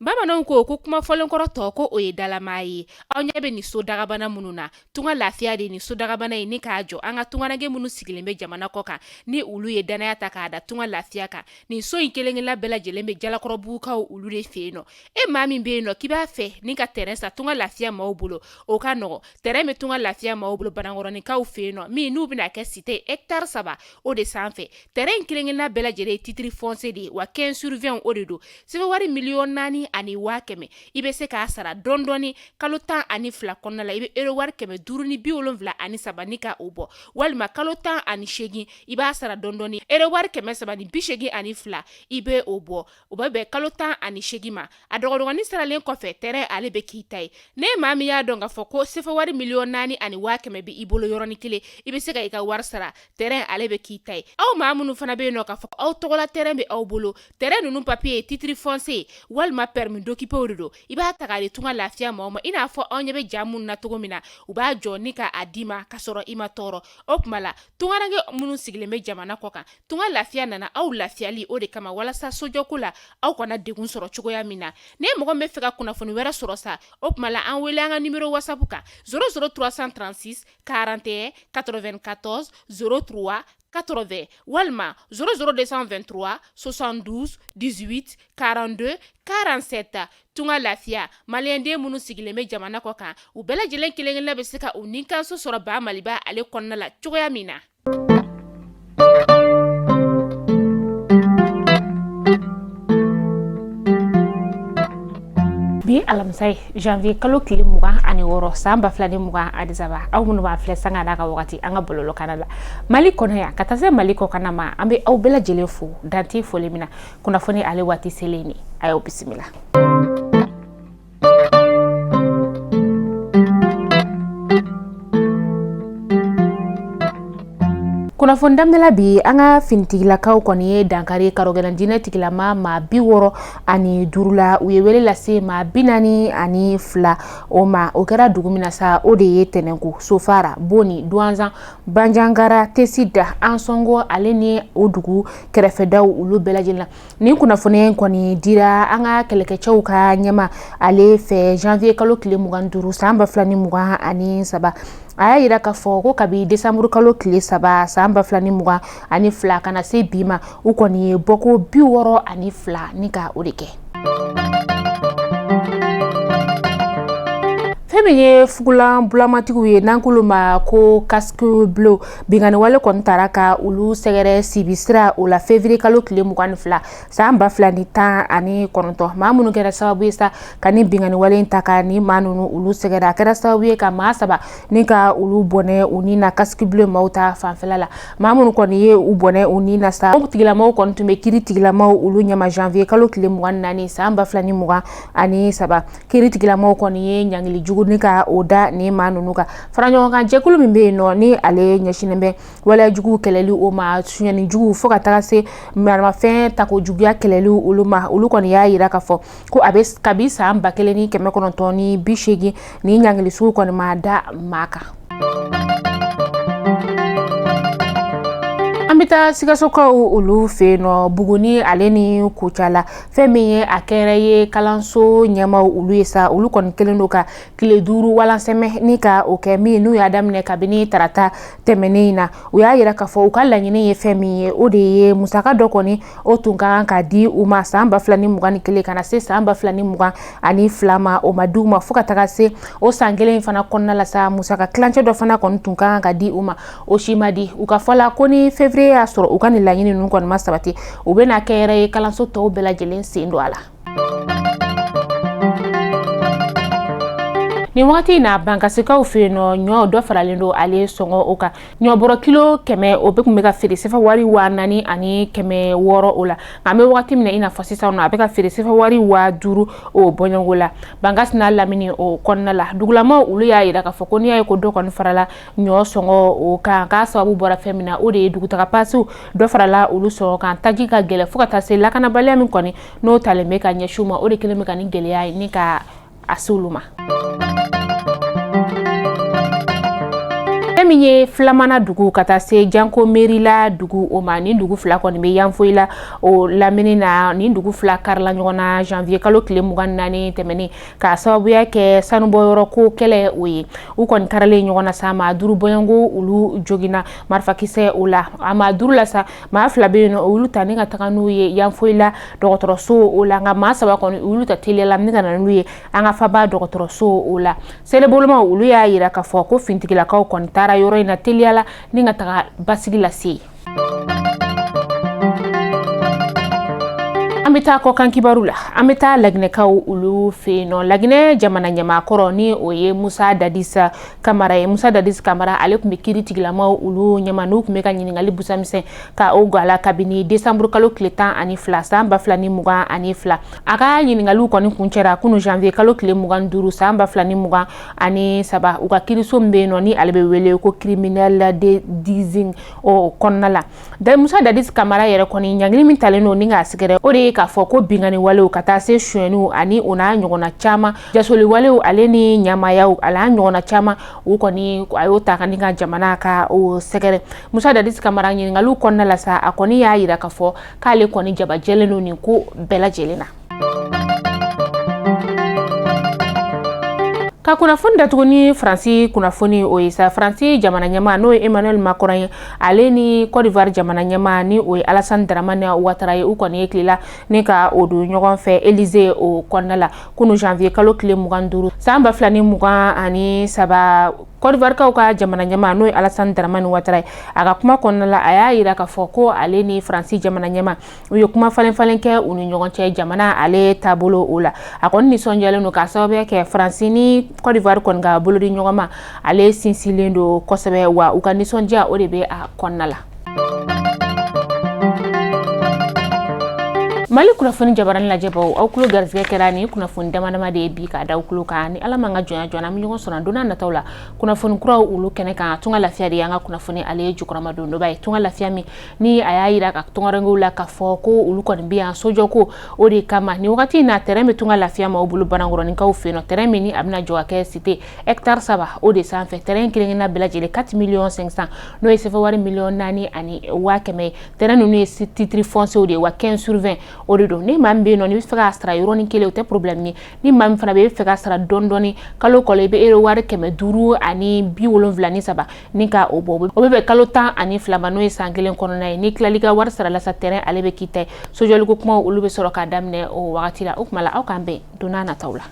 Bamananw ko kuma fɔlenkɔrɔ tɔ ko o ye dalama ye. Aw ɲɛ bɛ nin so dagabana minnu na, Tunga Lafiya de nin so dagabana in ni k'a jɔ. An ka tungaranke minnu sigilen bɛ jamana kɔ kan, ni olu ye danaya ta k'a da Tunga Lafiya kan, nin so in kelenkelenna bɛɛ lajɛlen bɛ Jalakɔrɔbugukaw olu de fɛ yen nɔ. E maa min bɛ yen nɔ k'i b'a fɛ ni ka terrain san Tunga Lafiya maaw bolo, o ka nɔgɔ. Terrain bɛ Tunga Lafiya maaw bolo Banankɔrɔninkaw fɛ yen nɔ, min n'u bɛna kɛ cité hectare 3 o de sanfɛ. Terrain in kelenkelenna bɛɛ lajɛlen ye titre foncier de ye, wa 15 sur 20 o de don. Sefa wari 4,100,000, i bɛ se k'a sara dɔɔni dɔɔni kalo 12 kɔnɔna la. I bɛ euro wari 573 ni ka o bɔ, walima kalo 18 i b'a sara dɔɔni dɔɔni, euro wari 382 i bɛ o bɔ. O bɛ bɛn kalo 18 ma. A dɔgɔdɔgɔnin saralen kɔfɛ, terrain ale bɛ k'i ta ye. Ne maa min y'a dɔn k'a fɔ ko sefa wari 4,100,000 bɛ i bolo yɔrɔnin kelen, i bɛ se ka i ka wari sara, terrain ale bɛ k'i ta ye. Aw maa minnu fana bɛ yen nɔ k'a fɔ aw tɔgɔla terrain bɛ aw bolo, terrain ninnu papier ye titre foncier walima permis d'occuper de don, i b'a ta k'a di Tunga Lafiya maaw ma. I n'a fɔ aw ɲɛ bɛ ja minnu na cogo min na, u b'a jɔ ni k'a d'i ma ka sɔrɔ i ma tɔɔrɔ. O tuma la, tungaranke minnu sigilen bɛ jamana kɔ kan, Tunga Lafiya nana aw lafiyali o de kama, walasa sojɔko la aw kana degun sɔrɔ cogoya min na. Ni mɔgɔ min bɛ fɛ ka kunnafoni wɛrɛ sɔrɔ sa, o tuma la an wele an ka numéro WhatsApp kan 00 336 41 94 03 80 walima 00 223 72 18 42 47. Tunga Lafiya, maliyɛnden minnu sigilen bɛ jamana kɔ kan, u bɛɛ lajɛlen kelen-kelenna bɛ se ka u nikanso sɔrɔ ba Maliba ale kɔnɔna la cogoya min na. Bi alamisa ye janvier kalo tile 26 san 2023. Aw minnu b'an filɛ sanga n'a ka wagati an ka bɔlɔlɔkana la Mali kɔnɔ yan ka taa se Mali kɔkanna ma, an bɛ aw bɛɛ lajɛlen fo dan tɛ foli min na. Kunnafoni ale waati selen ni a y'aw bisimila. Kunnafoni daminɛ la bi, an ka finitigilakaw kɔni ye dankari karogɛlɛn diinɛ tigilama maa 65 la. U ye wele lase maa 42 o ma. O kɛra dugu min na sa, o de ye Tɛnɛnku, Sofara, Boni, Duwanzan, Banjagara, Tesida, Ansɔngo ale ni o dugu kɛrɛfɛdaw olu bɛɛ lajɛlen na. Nin kunnafoni kɔni dira an ka kɛlɛkɛcɛw ka ɲɛmaa ale fɛ janvier kalo tile 25 san 2023. A y'a yira k'a fɔ ko kabi desanburu kalo tile 3 san 2022 ka na se bi ma, u kɔni ye bɔko 62 ni ka o de kɛ. Fɛn min ye fugulan bulamatigiw ye, n'an k'olu ma ko casque bleu, binkanni wale kɔni taara ka olu sɛgɛrɛ sibi sira o la février kalo tile 22 san 2019. Maa minnu kɛra sababu ye sa ka ni binkanni wale in ta ka ni maa ninnu olu sɛgɛrɛ, a kɛra sababu ye ka maa 3 ni ka olu bɔnɛ u ni na casque bleu maaw ta fanfɛla la. Maa minnu kɔni ye u bɔnɛ u ni na sa, o tigilamaw kɔni tun bɛ kiri tigilamaw olu ɲɛma janvier kalo tile 24 san 2023. Kiri tigilamaw kɔni ye ɲangili jugu ni ka o da ni maa ninnu kan. Fara ɲɔgɔn kan jɛkulu min bɛ yen nɔ, ni ale ɲɛsinnen bɛ waleya jugu kɛlɛli o ma, sonyɛni jugu fo ka taga se maramafɛn tako juguya kɛlɛli olu ma, olu kɔni y'a yira k'a fɔ ko a bɛ kabi san 1980 ni ɲangili sugu kɔni ma da maa kan. An bɛ taa Sikasokaw olu fɛ yen nɔ, Buguni ale ni Kucala. Fɛn min ye a kɛra ye kalanso ɲɛmaaw olu ye sa, olu kɔni kɛlen don ka tile 5 walansɛmɛ ni ka o kɛ, min n'u y'a daminɛ kabini tarata tɛmɛnen in na. U y'a yira k'a fɔ u ka laɲini ye fɛn min ye, o de ye musaka dɔ kɔni o tun ka kan ka di u ma san 2021 ka na se san 2022 ma, o ma di u ma. Fo ka taga se o san kelen in fana kɔnɔna la sa, musaka tilancɛ dɔ fana kɔni tun ka kan ka di u ma, o si ma di. U ka fɔ la ko ni février y'a sɔrɔ u ka nin laɲini ninnu kɔni ma sabati, u bɛna kɛnyɛrɛye kalanso tɔw bɛɛ lajɛlen sen don a la. Nin wagati in na, Bankasikaw fɛ yen nɔ, ɲɔ dɔ faralen don ale sɔngɔ o kan. Ɲɔ bɔrɔ kilo 100 o bɛɛ tun bɛ ka feere sefa wari 4600 o la, nka an bɛ wagati min na i n'a fɔ sisan nɔ, a bɛ ka feere sefa wari 5000 o bɔɲɔgɔnko la Bankasi n'a lamini o kɔnɔna la. Dugulamaw olu y'a yira k'a fɔ ko n'i y'a ye ko dɔ kɔni farala ɲɔ sɔngɔ o kan, k'a sababu bɔra fɛn min na, o de ye dugutaga pasiw dɔ farala olu sɔngɔ kan, taji ka gɛlɛn, fo ka taa se lakanabaliya min kɔni n'o talen bɛ ka ɲɛsin u ma, o de kɛlen bɛ ka nin gɛlɛya ye ni ka a se olu ma. Fɛn Fɛn min ye Filamana dugu ka taa se Janko Merila dugu o ma, nin dugu fila kɔni bɛ Yanfolila o lamini na. Nin dugu fila karila ɲɔgɔn na janvier kalo tile 24 tɛmɛnen k'a sababuya kɛ sanubɔyɔrɔ ko kɛlɛ o ye. U kɔni karalen ɲɔgɔn na sa, maa 5 bɔɲɔgɔnko olu joginna marifakisɛ o la. A maa 5 la sa, maa 2 bɛ yen nɔ, olu ta ni ka taga n'u ye Yanfolila dɔgɔtɔrɔso o la, nka maa 3 kɔni olu ta teliya la ni ka na n'u ye an ka faba dɔgɔtɔrɔso o la. Serebolomaw olu y'a yira k'a fɔ ko fintigilakaw kɔni taara yɔrɔ in na teliya la ni ka taga basigi lase. An bɛ taa kɔkan kibaru la. An bɛ taa Laginɛkaw olu fɛ yen nɔ. Laginɛ jamana ɲɛmaakɔrɔ ni o ye Musa Dadis Kamara ye. Musa Dadis Kamara, ale tun bɛ kiiri tigilamaw olu ɲɛma, n'u tun bɛ ka ɲininkali busamisɛn ka o gala kabini desanburu kalo tile 12 san 2022. A ka ɲininkaliw kɔni kuncɛra kunu janvier kalo tile 25 san 2023, u ka kiiriso min bɛ yen nɔ ni ale bɛ wele ko criminel de Dixinn o kɔnɔna la. Musa Dadis Kamara yɛrɛ kɔni, ɲangili min talen don ni k'a sɛgɛrɛ, o de ye k'a fɔ ko binkanni walew ka taa se sonyɛniw ani o n'a ɲɔgɔnna caman, jasoli walew ale ni ɲamayaw a n'a ɲɔgɔnna caman, u kɔni a y'o ta ka ni ka jamana ka o sɛgɛrɛ. Musa Dadis Kamara ɲininkaliw kɔnɔna la sa, a kɔni y'a yira k'a fɔ k'ale kɔni jabajɛlen don nin ko bɛɛ lajɛlen na. Ka kunnafoni datugu ni Faransi kunnafoni o ye sa, Faransi jamana ɲɛmaa n'o ye Emmanuel Macron ye, ale ni Côte d'Ivoire jamana ɲɛmaa ni o ye Alassane Dramane Ouattara ye, u kɔni ye tilela ni ka o don ɲɔgɔn fɛ Élysée o kɔnɔna la kunu janvier kalo tile 25 san 2023. Côte d'Ivoire kaw ka jamana ɲɛmaa n'o ye Alassane Dramane Ouattara ye, a ka kuma kɔnɔna la, a y'a yira k'a fɔ ko ale ni Faransi jamana ɲɛmaa, u ye kuma falen falen kɛ u ni ɲɔgɔn cɛ jamana ale taabolo o la. A kɔni nisɔndiyalen don k'a sababuya kɛ Faransi ni Côte d'Ivoire kɔni ka bolodi ɲɔgɔn ma, ale sinsinlen don kosɛbɛ, wa u ka nisɔndiya o de bɛ a kɔnɔna la. Mali kunnafoni jabarani lajɛbaw, aw tulo garisɛgɛ kɛra ni kunnafoni dama dama de ye bi k'a da aw tulo kan. Ni Ala m'an ka jɔnya jɔn, an bɛ ɲɔgɔn sɔrɔ don n'a nataw la kunnafoni kuraw olu kɛnɛ kan. Tunga Lafiya de y'an ka kunnafoni ale jukɔrɔma don dɔba ye. Tunga Lafiya min ni a y'a yira ka tungarankew la k'a fɔ ko olu kɔni bɛ yan sojɔ ko o de kama. Nin wagati in na, terrain bɛ Tunga Lafiya maaw bolo Banankɔrɔninkaw fɛ yen nɔ, terrain min ni a bɛna jɔ ka kɛ cité hectare 3 o de sanfɛ. Terrain kelen kelenna bɛɛ lajɛlen 4 millions 500, n'o ye CFA wari miliyɔn 4 ani waa 100 ye. Terrain ninnu ye titre foncier de ye, wa 15 sur 20 o de don. Ni maa min bɛ yen nɔ n'i bɛ fɛ k'a sara yɔrɔnin kelen, o tɛ problème ye. Ni maa min fana bɛ yen i bɛ fɛ k'a sara dɔɔni dɔɔni, kalo kalo i bɛ euro wari 573 ni ka o bɔ, o bɛ bɛn kalo 12 ma, n'o ye san kelen kɔnɔna ye. N'i tilal'i ka wari sara la sa, terrain ale bɛ k'i ta ye. Sojɔliko kumaw olu bɛ sɔrɔ k'a daminɛ o wagati la. O tuma la, aw k'an bɛn don n'a nataw la.